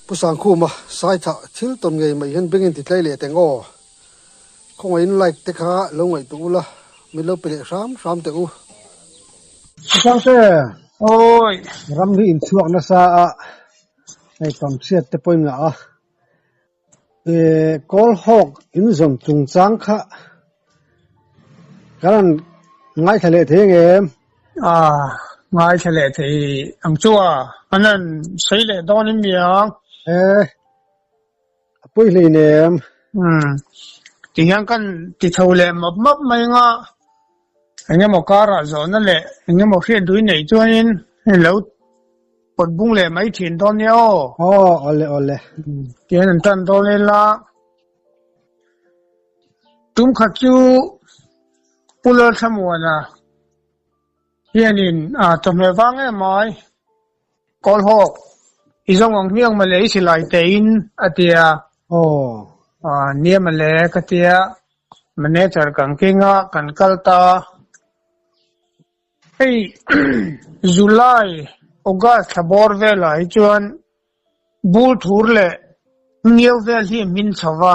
Pu Sangkhuma Saithah thil tawn ngei mai hian bengin ti tlai leh teng aw. Khawngaihin like te kha lo ngaihtuah ula, min lo pe leh hram hram teh u. Pu Sangte, Awi. Ram hi inchhuak nasa a, hei tam chhiat te pawhin ngah a. E Kawlhawk inzawm chungchang kha kan han ngaithla leh thei ang em? A, ngaithla leh thei ang chu a, an han sawi leh dawn em niang? E, a pawi hlein em? Umm, tihian kan ti chho leh map map mai anga engemaw karah zawhna leh engemaw hriat dui neih chuanin lo Pawt bung leh mai thin dawn nia aw. Aw, awle awle. Tian an tan dawn ila. Tum khat chu Pu Lalthlamuana hianin a chawhmeh vang em mai. Kawlhawk, i zawng ang hmiang mawle i silai tein a ti a. Aw. Nia mawle ka tia. Manager kan keng a, kan kal ta. Hei July, August thla bawr velah hi chuan bul thur leh ngiau vel hi a hmin chho va.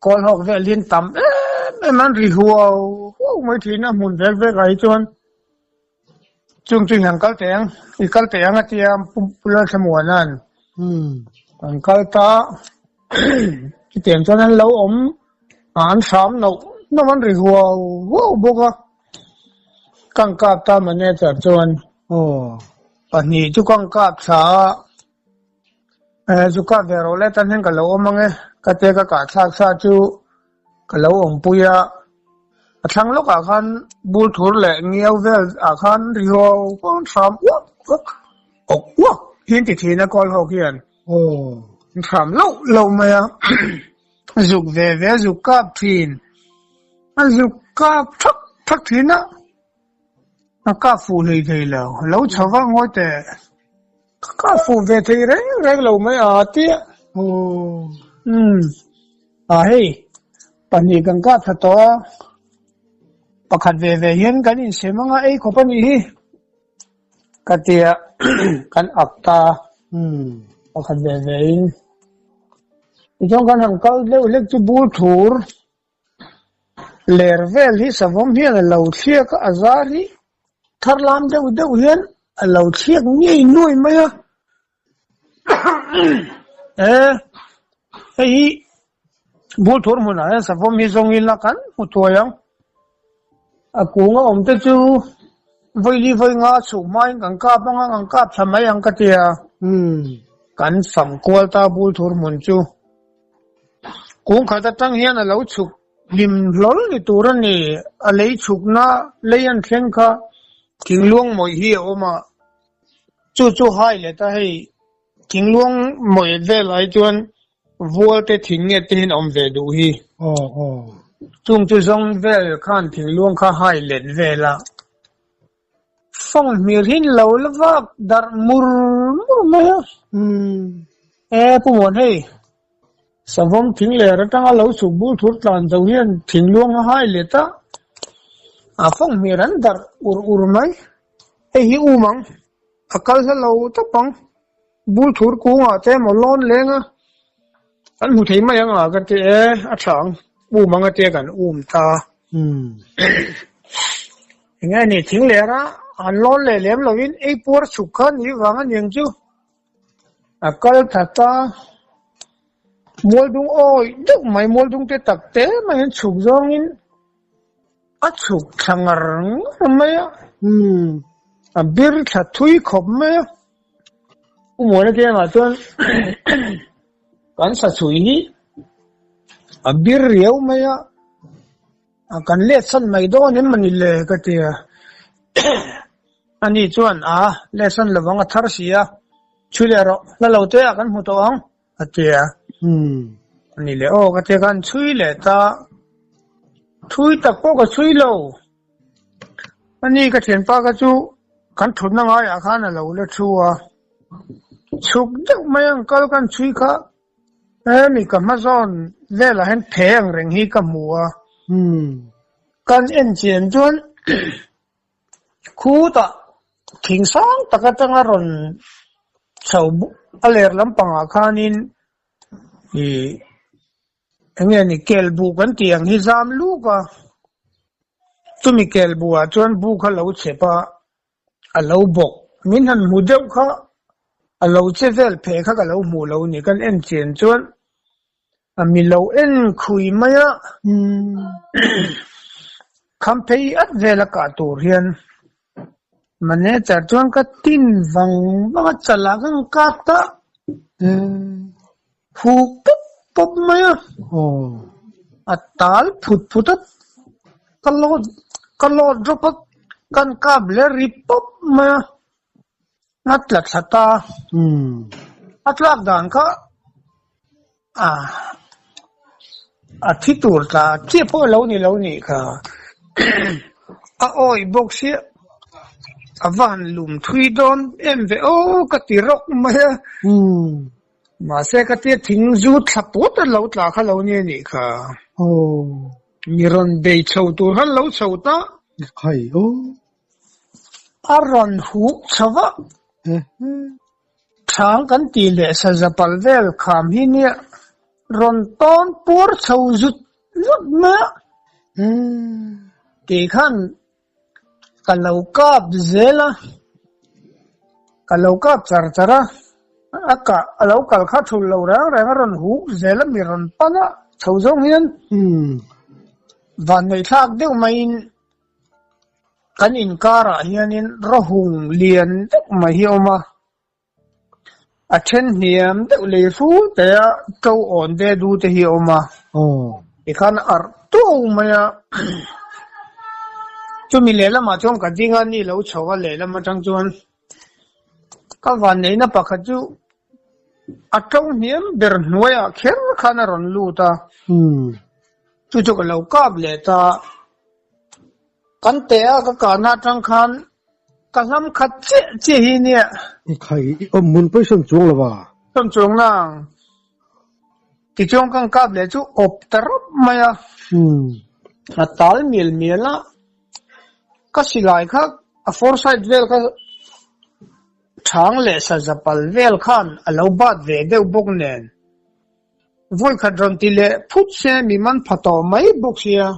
Kawlhawk vel hi an tam em em a, an ri huau huau mai thin a hmun vek vekah hi chuan chung chu i han kal teh ang, i kal teh ang a tia Pu Lalthlamuana'n an kal ta. Chutiang chuan an lo awm an hram loh hnawm an ri huau huau bawk a, ka ang kap ta manager chuan pahnih chu ka ang kap thla a, zu kap ve rawh le tan hian ka lo awm ang e, ka tia ka kah thlak sa chu ka lo awmpui a, a thlang lawkah khan bul thur leh ngiau vel ah khan ri huau huau an hram uak uak awk uak hi an ti thin a kawl ho khian. An hram loh loh mai a, zuk ve ve zuk kap thin, a zuk kap thak thak thin a, a kap fuh hlei thei lo, a lo chho va ngawi teh, ka kap fuh ve thei reng reng lo mai a tia. Umm a hei pahnih kan kap tha tawh a, pakhat ve ve hian kan insem anga ei khawp a nih hi. Ka tia kan ak ta pakhat ve ve in tichuan kan han kal deuh hlek chu bul thur ler vel hi savawm hian a lo thliak a a zar hi thar lam deuh deuh hian a lo thliak ngei nuai mai a e hei hi bul thur hmunah hian savawm hi zawng ila kan hmu thuai ang. A kung a awm te chu vawili vawi nga chhuk hmain kan kap anga kan kap thla mai ang ka ti a. Kan fang kual ta bul thur hmun chu. Kung khat atang hian a lo chhuk hlim hlawl ni tur a ni. A lei chhukna lei an thleng kha thingluang mawih hi a awm a. Chu chu hai leh ta hei thingluang mawih velah hi chuan Vual te thing nge te hian a awm ve duh hi. Chung chu zawng vel khan thingluang kha hai let vel a. Fawng hmir hi lo la vak darh mur mur mai a. E Pu Muan hei, savawm thing ler atanga lo chhuk bul thur tlan zo hian thingluang a hai let a, a fawng hmir an darh ur ur mai. Hei hi um ang, a kal hla lo tawp ang. Bul thur kungah te emaw lawn leng a, an hmu thei mai ang a ka ti e, a tha ang, um ang a tia kan um ta. Eng nge ni thing ler a, an lawn leh lem lovin ei puar chhuk kha ni vang a niang chu. A kal tha ta, mualdung awi deuh mai, mualdung te tak te mai an chhuk zawngin A chhuk thla ngar ngar mai a, a bir thla thui khawp mai a. U Muana te engah chuan kan sa chhui hi a bir riau mai a, kan let san mai dawn em mani le ka ti a. Ani chuan a let san lovang a thar si a, chhui leh rawh, hla lo te ah kan hmu tawh ang. A ti a, Ani leh aw ka ti a, kan chhui leh ta, thui tak pawh ka chhui lo, ani ka thianpa kha chu kan thutna ngaiah khan a lo la thu a, chhuk deuh mai ang kal kan chhui kha hemi ka hma zawn velah hian phe ang reng hi ka hmu a, kan en chian chuan Khutah thing sang tak atanga rawn Chho a ler lampangah khanin ih eng nge ni kel buh kan tih ang hi zam luk a, chumi kel buhah chuan bu kha lo chep a, a lo bawk. Min han hmu deuh kha a lo che vel pheh kha ka lo hmuh lo ni kan en chian chuan a mi lo en khui mai a, kham phei at vel a kah tur hian Manager chuan ka tin vang vang a chalah ka han kap a, huk pawp pawp mai a, a tal phut phut a, ka load ka load drop a, ka han kap leh ri pawp mai a, a tla thla ta, a tlak dan kha a thi tur tla chiah pawh a lo ni lo nih kha a awih bawk sia a va han lum thui dawn em ve aw ka ti rawk mai a mahse ka tia thing zu thla pawt a lo tla kha lo ni a nih kha mi rawn bei chho tur khan lo chho ta a rawn huk chho va. Thang kan tih leh saza pal vel kham hi nia rawn tawn puar chho zut zut mai a, tih khan ka lo kap zel a, ka lo kap char char a, a kah a lo kal kha thul lo reng reng a rawn huk zel a mi rawn pan a chho zawng hian vanneihthlak deuh maiin Kan inkarah hianin rawhung lian deuh mai hi a awm a, a then hniam deuh lei hrul te a to awn ve du te hi a awm a, tikhan a arh tuau mai a, chumi lehlamah chuan ka ding a ni lo chho a lehlam atang chuan ka vanneihna pakhat chu a to hniam ber hnuaiah kher khan a rawn lut a, chu chu ka lo kap leh ta. Kan teh a ka kahna atang khan ka hlam khat chiah chiah hi nia. Khai i awm hmun pawh i sawn chuang lo a. Sawn chuang nang. Tichuan kan kap leh chu awp ta rawp mai a. A tal mial mial a. Ka silai kha a foresight vel kha thang leh saza pal vel khan a lo bat ve deuh bawk nen. Vawi khat rawn ti leh phut se mi man pha tawh mai bawk sia.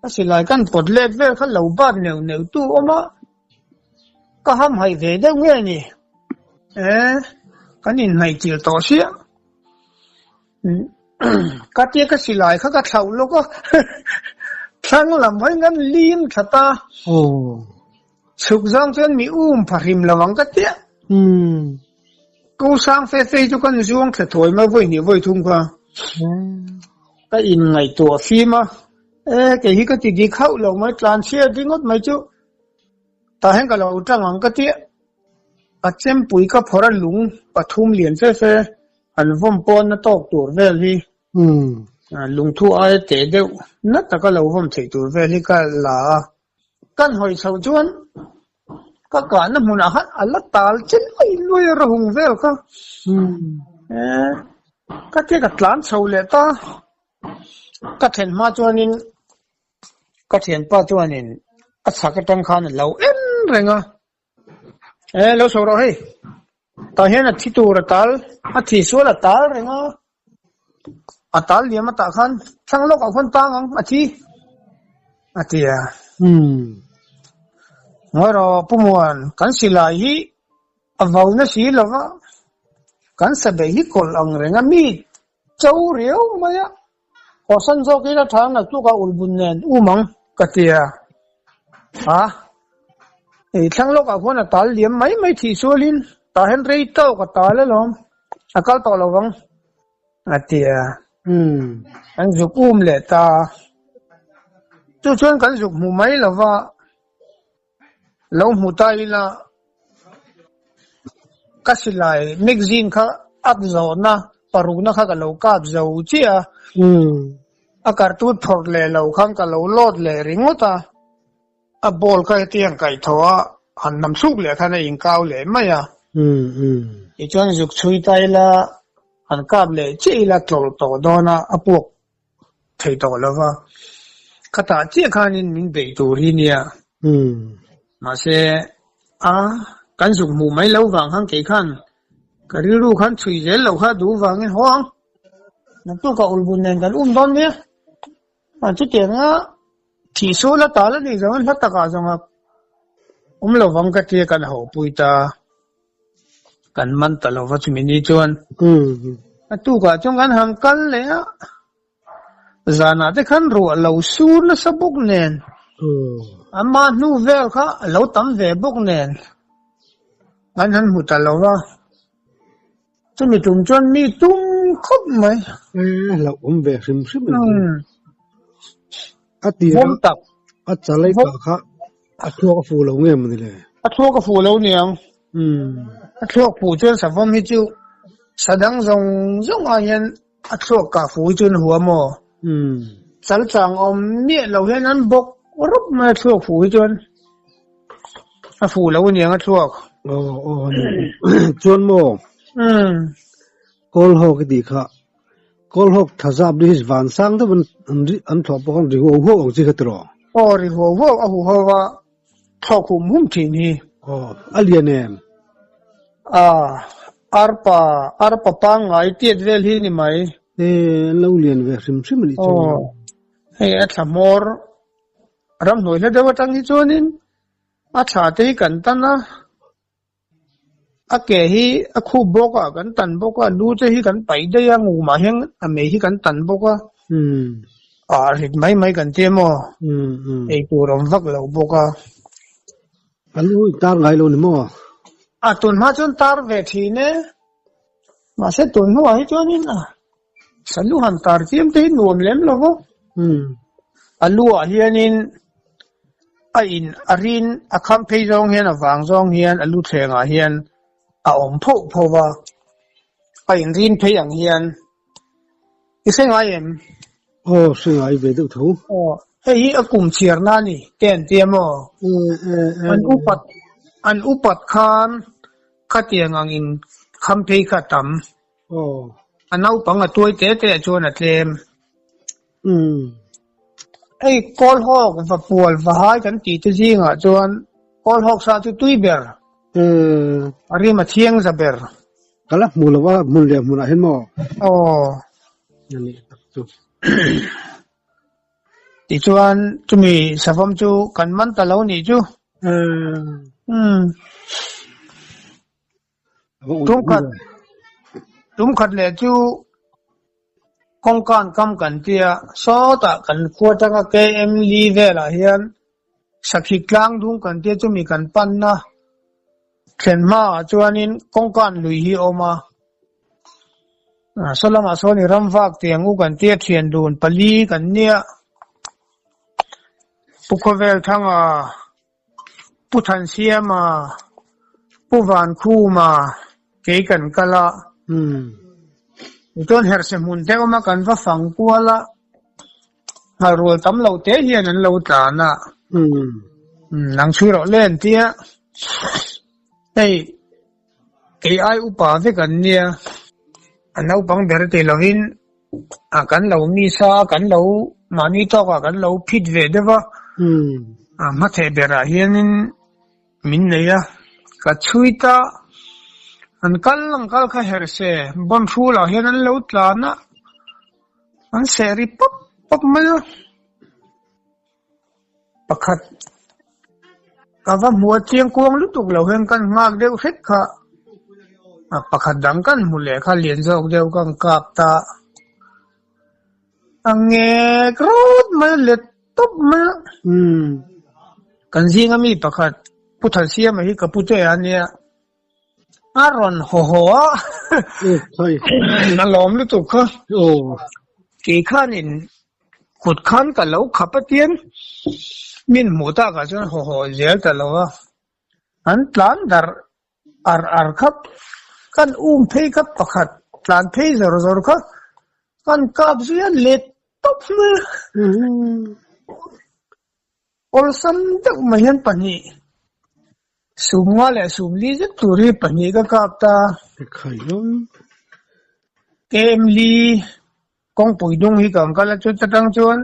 Ka silai kan pawt let vel kha lo bat neuh neuh tu awm a, ka ham haih ve deuh nge ni? E, kan inhnaih chilh tawh sia. Ka tia ka silai kha ka thlauh lawk a, thlang lam hawi ngan lim tha ta. Chhuk zawng chuan mi um pha hrim lo ang ka tia. Ko sang fe fe chu kan zuang thla thawi mai vawi hnih vawi thum kha. Ka in ngaihtuah fim a, e kei hi ka ti dik hauh lo mai tlan chhiat ringawt mai chu tah hian ka lo tang ang ka tia. A chempui ka phawrh a lung pathum lian fe fe an vawm pawn na tawk tur vel hi lungthu aia teh deuh na taka lo vawm theih tur vel hi ka la a. Kan hawi chho chuan ka kahna hmunah khan a la tal che luai luai a rawhung vel kha. Ka tia ka tlan chho leh ta. Ka thlen hma chuanin ka thianpa chuanin a chhak atang khan a lo en reng a. E lo chho rawh hei. Tah hian a thi tur a tal, a thi sual a tal reng a. A tal liam atah khan thlang lawk ah khuan tang ang a thi a ti a. Ngawi rawh Pu Muan, kan silai hi a vo na si lo va, kan sabeih hi kawlh ang reng a mi cho riau mai a. Kawhsan zawk ila tha ang naktuk a ulhbun nen um ang ka ti a. Ha? Ei thlang lawk ah khuan a tal liam mai mai thih sualin tah hian rei tawk a tal alawm a kal tawh lo vang a ti a. Kan zuk um leh ta. Chu chuan kan zuk hmu mai lo va, lo hmu ta ila ka silai magazine kha ak zawhna parukna kha ka lo kap zo chiah a, a kartut phawrh leh lo khan ka lo load leh ringawt a, a ball kha hetiang kaihthawh a han nam thluk leh khan a inkau leh mai a, tichuan zuk chhui ta ila han kap leh chiah ila tlawlh tawh dawn a, a puak thei tawh lo va, ka tah chiah khanin min beih tur hi nia. Mahse, a Kan zuk hmuh mai lo vang khan kei khan ka rilru khan chhui zel lo kha duh vangin haw ang. Naktukah ulbun nen kan um dawn nia. A chutianga thih sual a tal a nih zawngin hla takah zawnga awm lo vang ka tia kan hopui ta. Kan man ta lo va chumi ni chuan. A tukah chuan kan han kal leh a. Zanah te khan ruah lo sur nasa bawk nen, ama hnu vel kha a lo tam ve bawk nen kan han hmu ta lo va. Chumi tum chuan mi tum khawp mai. A hlauh awm ve hrim hrim a ni. A tir a a chalai kah kha a thluak a fuh lo nge maw ni le? A thluak a fuh lo niang. A thluak fuh chuan savawm hi chu sadang zawng zawng ah hian A thluak kah fu hi chuan hua maw? Chal chang awm miah lo hian an bawk rawp mai a thluak fu hi chuan. A fu lo aniang a thluak. Aw aw chuan maw? Kawlhawk i tih kha. Kawlhawk thazap ri hi van sang deuh an an thlawh pawh khan ri huau huau ang chi kha tiraw? Aw ri huau huau a hu ho va thlawk hum hum thin hi. Aw a lian em? A arpa arpa pangngai tiat vel hi ni mai. E an lo lian ve hrim hrim a nih chu. Aw hei a thla hmawr ramhnuai hla deuh atang hi chuanin a thla te hi kan tan a, a ke hi a khup bawk a kan tan bawk a, lu te hi kan paih daih a ngumah hian a mei hi kan tan bawk a. A rit mai mai kan tia maw? Ei tur awm vak lo bawk a. A lu i tar ngai lo ni maw? A tun hma chuan tar ve thin e. Mahse tun hnuah hi chuanin a salu han tar chiam te hi nuam lem lo va. A lu ah hianin a in a rin a kham phei zawng hian a vang zawng hian a lu thleng ah hian a awm phoh phoh va. A in rin phei ang hian I hre ngai em? Aw, hre ngai ve deuh tho. Aw, hei hi a kum chhiarna a ni, te an tia maw? An upat, an upat khan khatiang angin kham phei kha a tam. Aw. A naupang a tuai te te ah chuan a tlem. Umm. Hei Kawlhawk, Vapual, Vahai kan tih te zingah chuan Kawlhawk sa chu tui ber. Umm. A rim a thiang za ber. Ka la hmu lo a hmun leh hmunah hian maw? Aw. A nih tak chu. Tichuan chumi savawm chu kan man ta lo nih chu. Umm. Tumkhat tumkhat leh chu kawngkan kam kan tia sawtah kan khua atanga KM li velah hian Sakhik tlang dung kan tia chumi kan panna Thlen hmaah chuanin kawngkan lui hi a awm a, saw lamah sawn i ram vak tiang u kan tia thian dun pali kan nia. Pu Khawvel Thanga, Pu Thansiama, Pu Vankhuma kei kan kal a. Tichuan herhse hmun te awm a kan va fang kual a, Nghalrual tam lo te hian an lo tlan a. Nang chhui rawh le an tia. Hei kei ai upa vek an nia. A naupang ber ti lovin a kan lo mi sa a kan lo mahni tawkah kan lo phit ve deuh a. A hmatheh berah hianin min nei a. Ka chhui ta an kal ang kal kha herh se bawn hrulah hian an lo tlan a. An seh ri pawp pawp mai a, pakhat ka va hmu a chiang kuang lutuk lo hian kan nghak deuh hret kha a pakhat dang kan hmu leh kha lian zawk deuh ka kap ta a ngek rawt mai a let tawp mai a kan zinga mi pakhat Pu Thansiama hi ka pu te a nia. A rawn haw haw a. A lawm lutuk kha. Kei khanin kut khan ka lo khap a tian min hmuh takah chuan haw haw zel ta lo a. An tlan darh ar ar kha kan um phei kha pakhat tlan phei zawr zawr kha kan kap zui a let tawp mai a. Awlsam deuh mai hian pahnih sumnga leh sumli zet tur hi pahnih ka kap ta. KM li kawngpui dung hi ka ang kal a chu ta tang chuan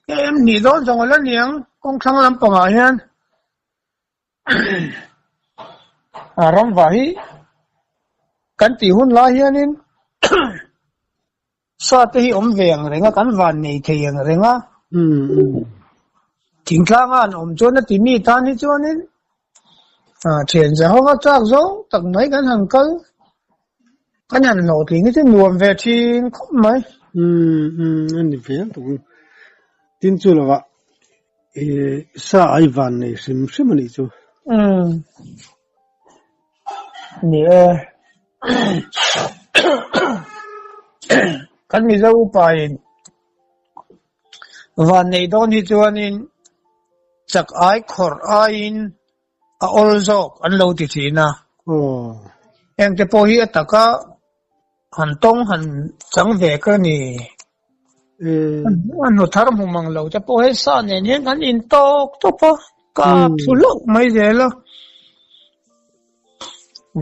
KM hnih dawn zawng a la niang kawng thlang lampangah hian. Ramva hi kan tih hun lai hianin sa te hi awm ve ang reng a, kan van nei thei ang reng a. Thingtlanga an awm chuan a ti mi tan hi chuanin thian Jehova chak zawng tak mai kan han kal, kan han hlawhtling hi chu nuam ve thin khawp mai. A ni ve ang tuk. Tin chu lovah sa ai van nei hrim hrim a nih chu. Ni e. Kan Mizo upa in van nei dawn hi chuanin chak ai khawrh aiin a awl zawk an lo ti thin a. Hengte pawh hi a taka han tawng han chang ve ka ni. A hnu thar hmu mang lo te pawh hei sa nen hian kan in tawk tawp a, ka phu hlauh mai zel a.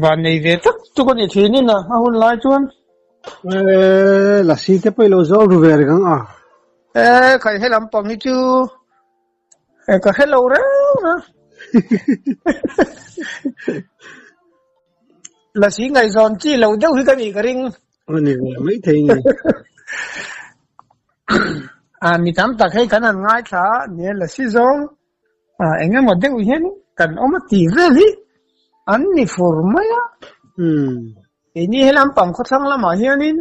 Van nei ve tak chu ka ni thin in a, a hun lai chuan. Lasi te pawh i lo zawk ru ve reng ang a. Khai he lampang hi chu ka hre lo reng a. Lasi ngaihzawn chi lo deuh hi ka nih ka ring. A ni ve mai thei ni. A mi tam tak hei kan han ngaithla a, ni lasi zawng eng emaw deuh hian kan awm a ti vel hi an ni fur mai a. Keini he lampang khawthlang lamah hianin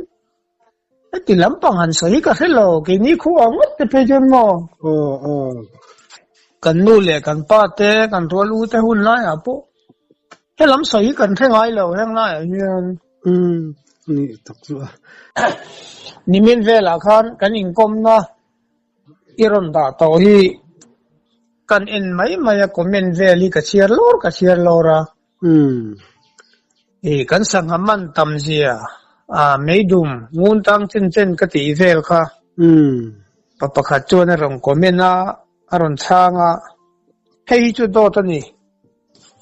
heti lampang han sawi hi ka hre lo, keini khuah ngawt te phei chuan maw? Kan nu leh kan pa te, kan rual u te hun laiah pawh he lam sawi hi kan hre ngai lo heng laiah hian. Umm ni tak chu a. Nimin velah khan kan inkawmna i rawn dah tawh hi kan en mai mai a, comment vel hi ka chhiar lawr ka chhiar lawr a. Umm. I kan sangha man tam zia a meidum ngun tang chen chen ka tih vel kha. Umm. Pa pakhat chuan a rawn comment a, a rawn chhang a, hei hi chu dawt a ni.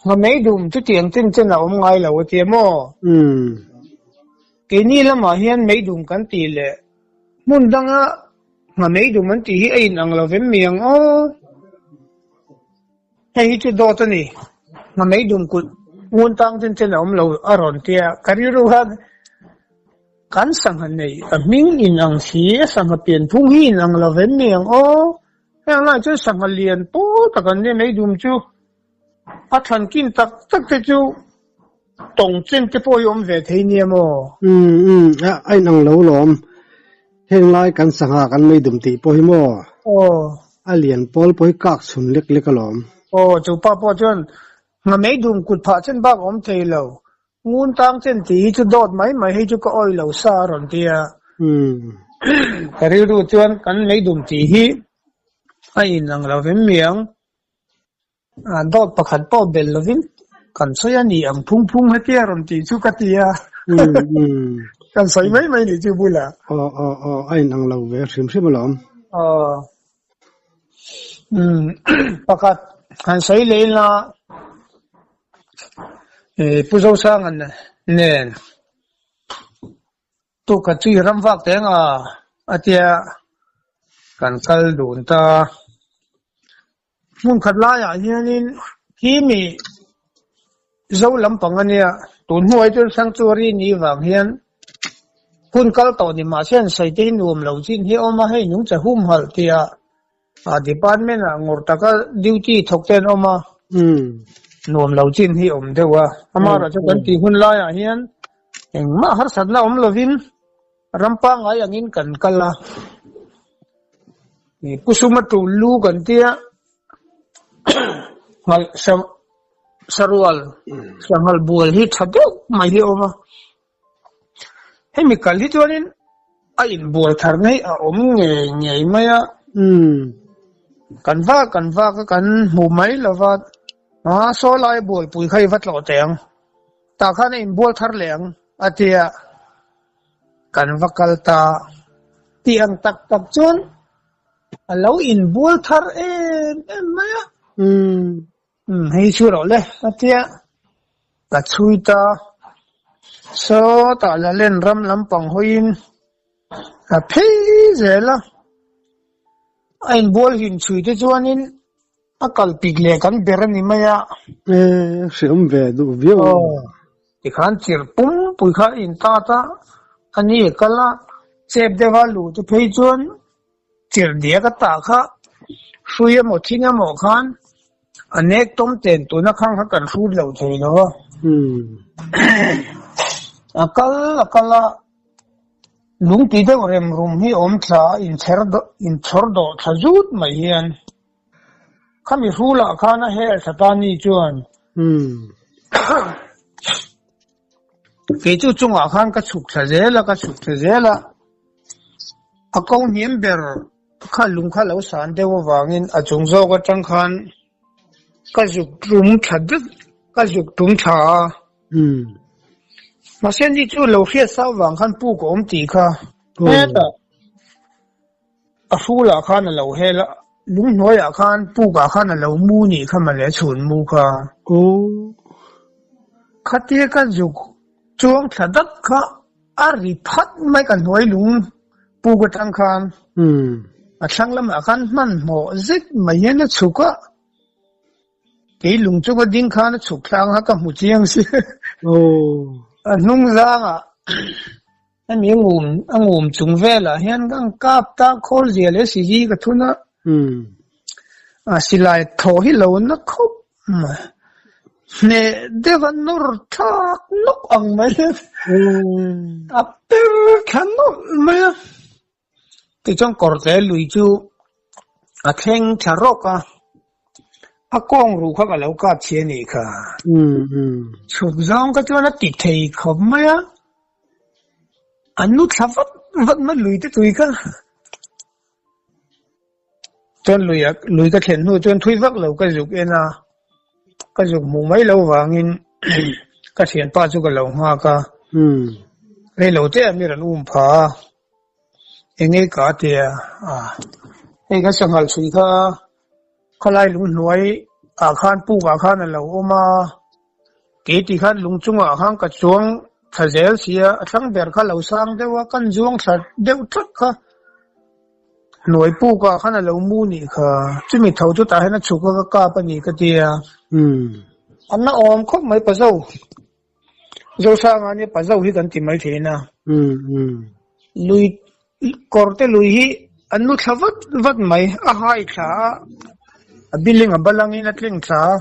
Nga meidum chutiang chen chen a awm ngai lo a tia maw? Umm. Keini lamah hian meidum kan tih leh hmun danga nga meidum an tih hi a inang lo vem mi ang aw. Hei hi chu dawt a ni. Nga meidum kut ngun tang chen chen a awm lo a rawn tia. Ka rilru khan kan sangha nei a hming inang si a sangha pianphung hi inang lo vem mi ang aw. Heng lai chuan sangha lian pawl tak an nia meidum chu a thlan kin tak tak te chu tawng chen te pawh hi awm ve thei nia maw? Umm umm a a inang lo lawm. Heng lai kan sangha kan meidum tih pawh hi maw? Aw. A lian pawl pawh hi kak chhun lek lek alawm. Aw chu pa pawh chuan ngha meidum kut phah chen bak a awm thei lo. Ngun tang chen tih hi chu dawt mai mai hei chu ka awih lo sa a rawn ti a. Ka rilru chuan kan meidum tih hi a inang lo vem mi ang. Dawt pakhat pawh belh lovin kan sawi a ni ang phung phung hetia rawn tih chu ka ti a. Kan sawi mai mai nih chu bulah. Aw aw aw a inang lo ve hrim hrim alawm. Aw. Umm pakhat han sawi leh ila Pu Zosanga nen tukhat chu i ram vak teh ang a a tia kan kal dun ta. Hmun khat laiah hianin khi mi Zo lampang a nia, tun hnuai chu sanctuary ni vang hian hun kal tawh ni mahse an sawi te hi nuam lo chin hi a awm a, hei nungcha humhalh tia department ah ngawrh taka duty thawk te an awm a, nuam lo chin hi a awm deuh a, amaherawhchu kan tih hun laiah hian engmah harsatna awm lovin ram pangngai angin kan kal a, Pu Suma tul lu kan tia Sarual, sanghal bual hi tha deuh mai hi a awm a, hemi kal hi chuanin a inbual thar na hi a awm ngei ngei mai a, kan vak kan vak a kan hmu mai lo va, a saw lai bualpui kha i va tlawh teh ang, tah khan a inbual thar leh ang a ti a, kan va kal ta tih ang tak tak chuan a lo inbual thar em em mai a. Umm hei chu rawh le a tia ka chhui ta sawtah la len ram lampang hawiin a phei zel a, a inbual hlim chhui te chuanin. A kal pik leh kan ber a ni mai a. E, hreawm ve duh viau. Aw, tikhan chirh pumpui kha a intat a, a ni a kal a, chep deuha luh te phei chuan chirh diak a tah kha hrui emaw thing emaw khan a nek tawm ten tuna khang kha kan hrut lo thei lo a. A kal a kal a. Lung ti deuh rem rum hi awm thla a inchher inchhawr dawh thla zut mai hian khami hrulah khan a hel thla ta ni chuan kei chu chungah khan ka chhuk thla zel a ka chhuk thla zel a a ko hniam ber kha lung kha lo san deuh avangin a chung zawk atang khan ka zuk tum thla deuh ka zuk tum thla a. Mahse ni chu lo hriat sa avang khan puk a awm tih kha hetah a hrulah khan a lo hel a, lung hnuaiah khan pukah khan a lo mu nih kha mawle chhun mu kha. Khatia ka zuk chuang thla dat kha a ri phat mai ka hnuai lung puk atang khan a thlang lamah khan hmanhmawh zet mai hian a chhuk a. Kei lung chu ka ding khan a chhuk thlang a ka hmu chiang si. A hnung zangah hemi a ngum a ngum chung velah hian ka ang kap ta khawl zia leh si hi ka thun a. A silai thaw hi lo na khawp mai. Hneh deuh a nawr thlak nawk ang mai. A per thla nawlh mai a. Tichuan kawrte lui chu a thleng thla rawk a, a kawng ruh kha ka lo kap chhi a nih kha. Chhuk zawng kha chuan a ti thei khawp mai a, a nu thla vat vat mai lui te tui kha. Chuan lui a lui ka thlen hnu chuan thui vak lo ka zuk en a, ka zuk hmuh mai lo vangin ka thianpa chu ka lo nghak a, rei lo te a mi rawn um pha a. Enge ka ti a, hei ka sanghal chhui kha khawlai lung hnuai ah khan puk ah khan a lo awm a, kei ti khan lung chungah khan ka chuang thla zel si a, a thlang ber kha lo sang deuh a, kan zuang thla deuh tlat kha hnuai puk ah khan a lo mu nih kha, chumi tho chu tah hian a chhuk a ka kap a ni ka ti a, an la awm khawp mai pazo. Zosanga nia Pazo hi kan ti mai thin a. Lui kawrte lui hi an lu thla vat vat mai, a hai thla a, a building a balangin a tling thla a.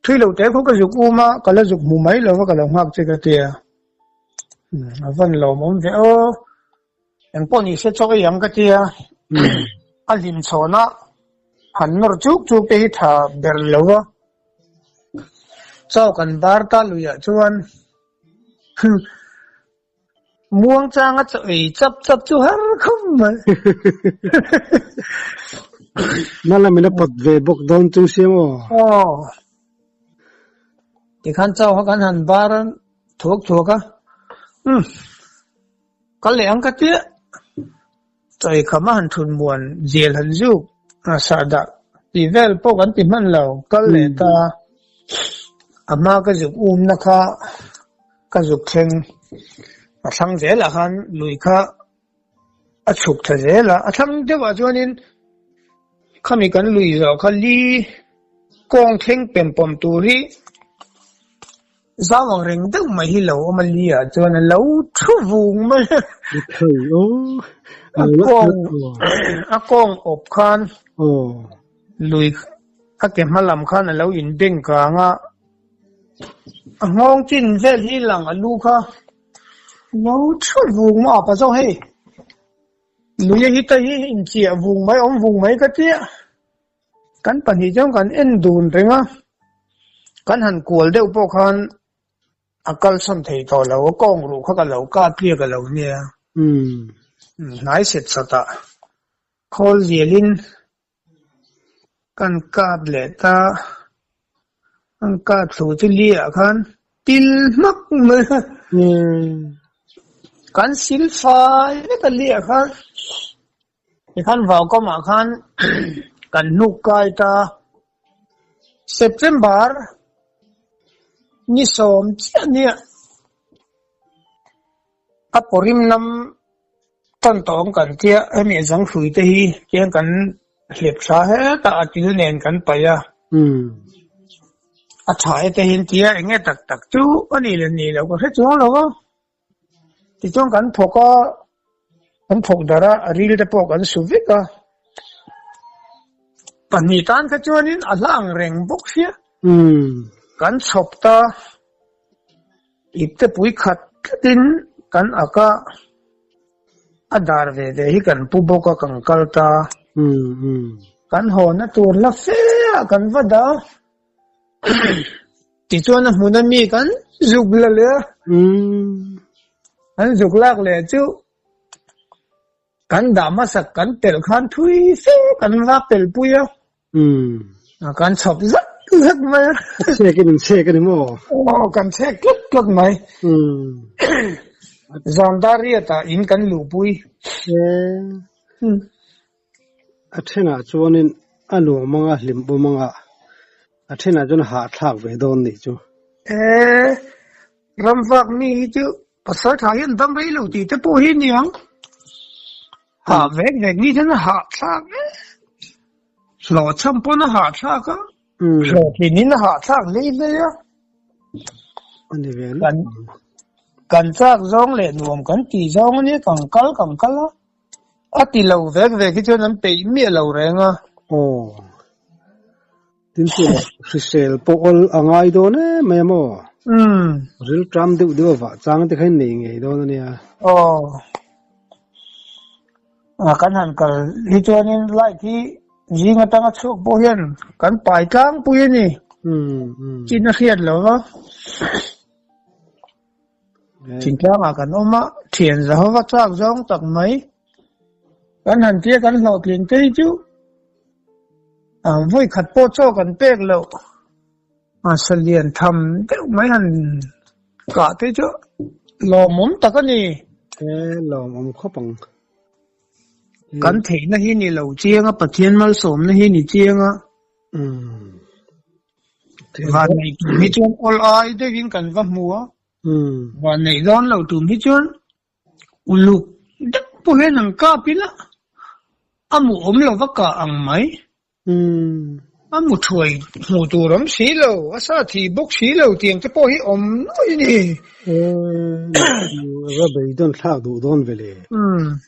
Thui lo te khaw ka zuk um a, ka la zuk hmu mai lo va ka lo nghak che ka tia. A van lawmawm ve aw. Engpawh ni se chaw ei ang ka tia. A hlim chhawn a, han nawr chuk chuk te hi tha ber lo va. Chaw kan bar ta luiah chuan muang changa chaw ei chap chap chu har khawp mai. Na lamin a pawt ve bawk dawn chu siam aw. Aw. Tikhan chaw kha kan han bar thuak thuak a. Umm. Kal leh ang ka tia. Chaw ei kham a han thun muan zel han zuk a sahdah tih vel pawh kan ti hman lo. Kal leh ta a hma ka zuk umna kha ka zuk thleng a thlang zelah khan lui kha a chhuk tha zel a. A thlang deuhah chuanin khami kan lui zawh kha li kawng thleng pem pawm tur hi Zau ang reng deuh mai hi lo awm a li ah chuan a lo thu vung mai a. A kawng a kawng awp khan lui a ke hma lam khan a lo in beng kang a, a nghawng chin vel hi lang a lu kha lo thu vung mai a pa zawk hei lui a hi ta hi inchiah vung mai awm vung mai ka tia. Kan pahnih chuan kan en dun reng a, kan han kual deuh pawh khan a kalsawn thei tawh lo, a kawng ruh kha ka lo kap tliak a lo nia. Hnai set sawtah khawl zialin kan kap leh ta, kan kap thlu chu liah khan pil hmak mai a, kan sil fai vek a liah khan. Tikhan Vaukamah khan kan hnuk kai ta. September ni sawm chiah nia a pawrim lam tan tawng kan tia hemi zanghrui te hi tiang kan Hlep tha hetah a til nen kan paih a. A tha e te hian tia eng nge tak tak chu a nih leh nih loh ka hre chuang lo va. Tichuan kan thawk a, kan thawk darh a, a ril te pawh kan su vek a. Pahnih tan kha chuanin a hla ang reng bawk sia. Kan chhawp ta ipte pui khat tlatin kan ak a. A dar ve ve hi kan pu bawk a kan kal ta. Kan hawna tur hla fe ah kan va dah a. Tichuan a hmun a mi kan zuk la leh a. Kan zuk lak leh chu kan dah hmasak kan pelh khan thui fe kan va pelh pui a. Kan chhawp zat zat mai a. A chhek in an chhek a ni maw? Aw, kan chhek tlat tlat mai. Zandar riatah in kan luhpui. A thenah chuanin a nuam anga hlim awm anga a thenah chuan hahthlak ve dawn nih chu. E, ramvak mi hi chu pasal tha hian dam rei lo tih te pawh hi a ni ang. Hah vek vek ni chuan a hahthlak e. Hlawhchham pawn a hahthlak a, hlawhtlin in a hahthlak hlei hlei a. A ni ve Kan kan chak zawng leh nuam kan tih zawng a nia kan kal kan kal a. A ti lo vek vek hi chuan an peih miah lo reng a. Aw. Tin chu hrisel pawh awl a ngai dawn em mai a maw? Umm. Rilṭam deuh deuh a vah chang te kha in nei ngei dawn a nia. Aw. A kan han kal hi chuanin light hi zing atanga chhuak pawh hian kan pai tlangpui a ni. Umm umm. Chin a hriat lo va. Thingtlangah kan awm a, thian Jehova chak zawng tak mai kan han tia kan hlawhtling te hi chu vawi khat pawh chaw kan pek loh salian tham deuh mai han kah te chu lawmawm tak a ni. E lawmawm khawp ang. Kan theihna hi ni lo chiang a, Pathian malsawmna hi ni chiang a. Van neih tum hi chuan awl ai deuhin kan va hmu a, van neih dawn lo tum hi chuan uluk deuh pawh hian an kap ila a mu awm lo va kah ang mai. A mu thuai hmuh tur awm si lo, a sa thih bawk si lo tiang te pawh hi awm nuai a ni. Va beidawn thlak duh dawn ve le.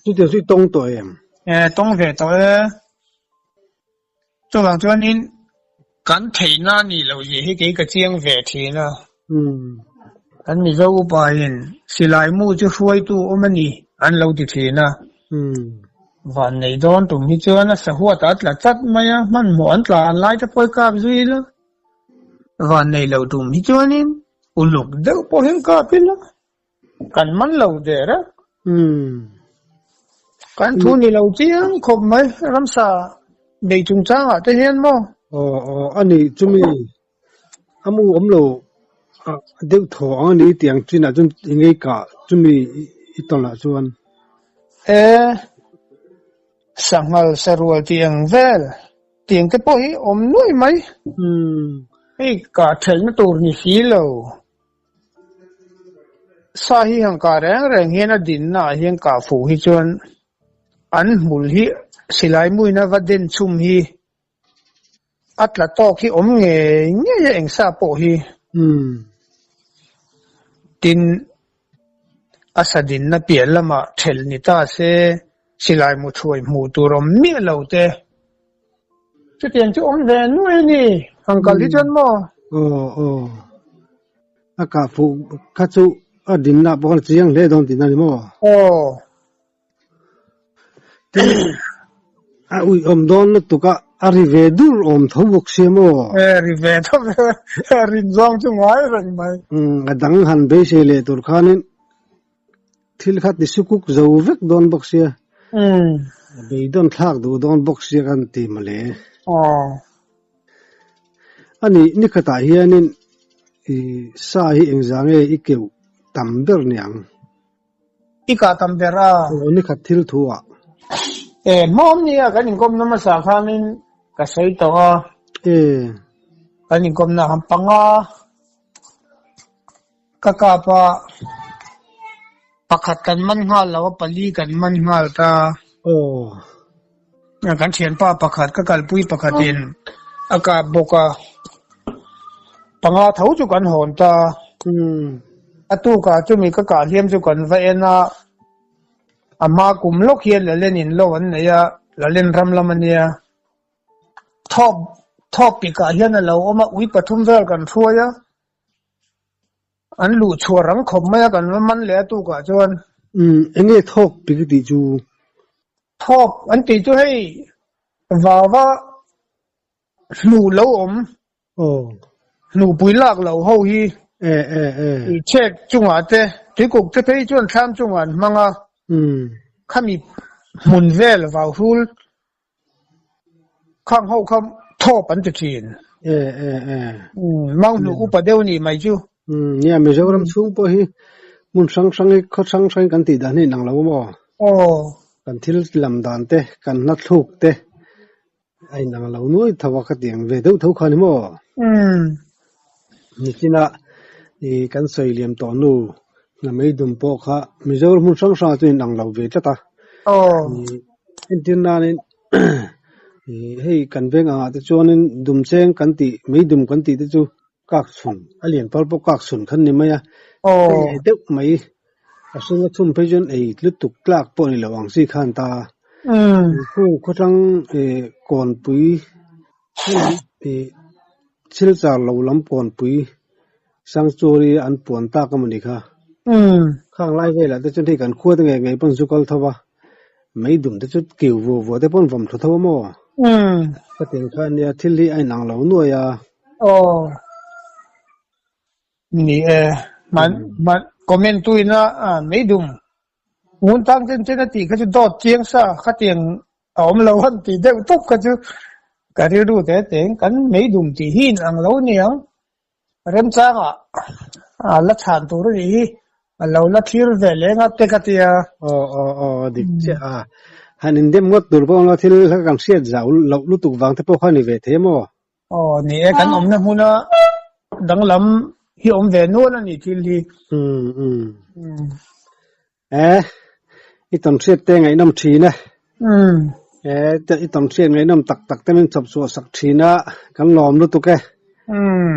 Chutiang chu i tawng tawh em? E, tawng ve tawh e. Chuvang chuanin kan theihna a nih loh zia hi kei ka chiang ve thin a. Kan Mizo upain silai mu chu hruaitu awm a ni an lo ti thin a. Van nei dawn tum hi chuan a sahuat a tla chat mai a, hmanhmawh an tla an lai te pawh i kap zui ila. Van nei lo tum hi chuanin uluk deuh pawh hian kap ila. Kan man lo der a. Kan thu ni lo chiang khawp mai ramsa bei chungchangah te hian maw? Aw aw a ni chumi a mu awm lo deuh thaw ang a ni tiang chinah chuan i ngei kah chumi i tawnah chuan. E sanghal sarual tih ang vel tiang te pawh hi awm nuai mai. Hei kah thelhna tur ni si lo. Sa hi han kah reng reng hian a dinna ah hian kah fuh hi chuan an hmul hi silai muina va den chhum hi a tla tawk hi awm ngei ngei a eng sa pawh hi. Tin, a sa dinna piah lamah thelh ni ta se silai mu thuai hmuh tur awm miah lo te. Chutiang chu awm ve nuai a ni, han kal hi chuan maw? Aw aw, a kah fuh kha chu a dinna pawh khan a chiang hle dawn tihna a ni maw? Aw. Tin, a uih awm dawn lutuk a, a ri ve dur awm tho bawk sia maw? E, ri ve tho ve, a rin zawng chu ngai reng mai. Umm, a dang han beisei leh tur khanin Thil kha ti sukuk zo vek dawn bawk sia. A beidawn thlak duh dawn bawk sia kan ti mawle. A nih nikhatah hianin i sa hi engzah nge i keuh tam ber niang? I kah tam ber a? Aw nikhat thil thu ah. E hmawm nia kan inkawmna hmasa khanin ka sawi tawh a. E. Kan inkawmna han panga. Ka kap a, pakhat kan man nghal lo a, pali kan man nghal ta. Aw. Kan thianpa pakhat ka kalpui pakhatin a kap bawk a, panga tho chu kan hawn ta. A tukah chumi ka kah hliam chu kan va en a, a hma kum lawk hian Lalen in lo an nei a, Lalen ram lam a nia. Thawp thawp pikah hian a lo awm a, ui pathum vel kan hruai a, an luh chhuah rang khawp mai a, kan va man leh a tukah chuan. Umm, enge thawk pik tih chu? Thawk an tih chu hei vava hnuh lo awm. Aw. Hnuhpui lak lo ho hi. E e e. I chek chungah te, tuikuk te phei chuan thlam chungah an hmang a. Umm. Khami hmun vel vauhrul Khang ho kha thawp an ti thin. E e e. Mau hnu upa deuh nih mai chu. Nia Mizoram chhung pawh hi hmun hrang hrang hi khaw hrang hrang kan tih dan hi inang lo maw? Aw. Kan thil lam dan te, kan hla thluk te a inang lo nuai tho a ka ti ang ve deuh tho kha ni maw? Nichina i kan sawi liam tawh nu Hnamei dum pawh kha Mizoram hmun hrang hrangah chuan inang lo ve tlat a. Aw. Entir nanin hei kan veng angah te chuanin dum cheng kan tih, mei dum kan tih te chu kak chhun, a lian pal pawh kak chhun khan ni mai a. Aw. Deuh mai a hring a chhum phei chuan ei lutuk tlak pawh ni lo ang chi khan ta. Khu khawtlang kawnpui Silchar lo lam kawnpui Sanctuary an puan tak emaw ni kha. Khang lai velah te chuan hei kan khua te ngei ngei pawn zu kal tho va, mei dum te chu kiu vuah vuah te pawn vawm thlu tho a maw? Ka tiang kha ania thil hi a inang lo nuai a. Aw. Ni e, man man comment tu ina mei dum ngun tang chen chen a tih kha chu dawt chiang sa khatiang a awm lo han tih deuh tawp kha chu ka rilru te teng kan mei dum tih hi in ang lo niang remchangah a la chhan tur a nih hi a lo la thlir ve leng a te ka tia. Aw aw aw dik chiah a, han indem ngawt tur pawh anga thil kan hriat zau loh lutuk vang te pawh kha a ni ve thei maw? Aw ni e, kan awmna hmuna danglam hi awm ve nual a ni thil hi. Umm umm. E, i tawn hriat te ngaihnawm thin e. Umm. E, i tawn hriat ngaihnawm tak tak te min chawp chhuah sak thin a, kan lawm lutuk e. Umm.